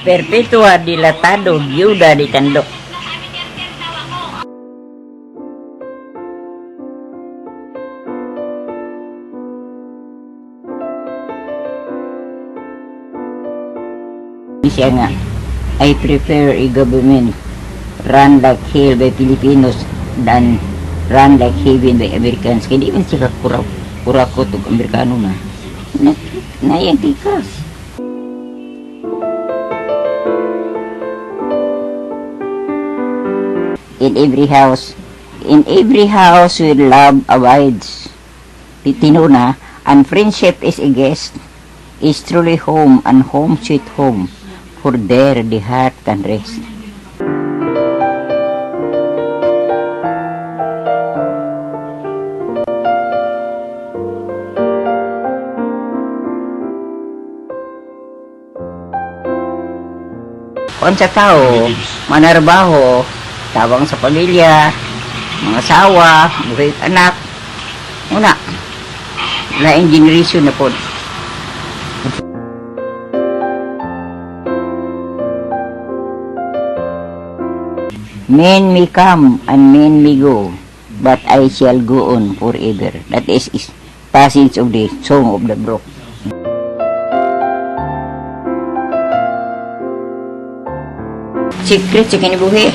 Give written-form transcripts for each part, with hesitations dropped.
Perpetua Dilatado, Viuda de Tandok. Siya nga, "I prefer a government run like hell by Filipinos than run like heaven by Americans." Kaya di man sila kurakot og Amerikano na. Na, na tikas. In every house where love abides. Tinuna, and friendship is a guest, is truly home and home sweet home, for there the heart can rest. Kung sa tao, manarbaho, tabang sa pamilya, mga asawa, buhay anak, una, laing generation na po. Men may come and men may go, but I shall go on forever. That is passage of the Song of the Brook. Secret sa kinabuhi.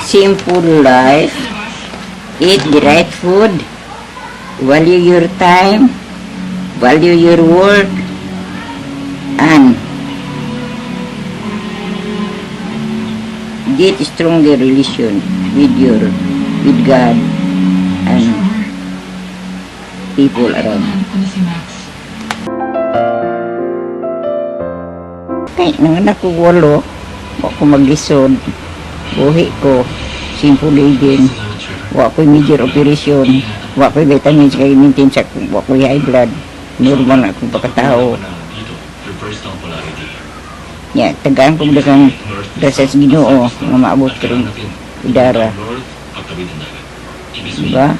Simple life. Eat the right food. Value your time. Value your work. And get stronger relation with God and people around. Hanap ko na si Max. Kay nanganak ko walo, wa ko maglisod. Buhi ko, simple living. Wa ko major operation, wa ko vitamins kay maintain sa wa ko high blood. Normal na akong pagkatao. Ya, tagaan ko daghang dasal sa Ginoo nga maabot ko rin idara. Diba?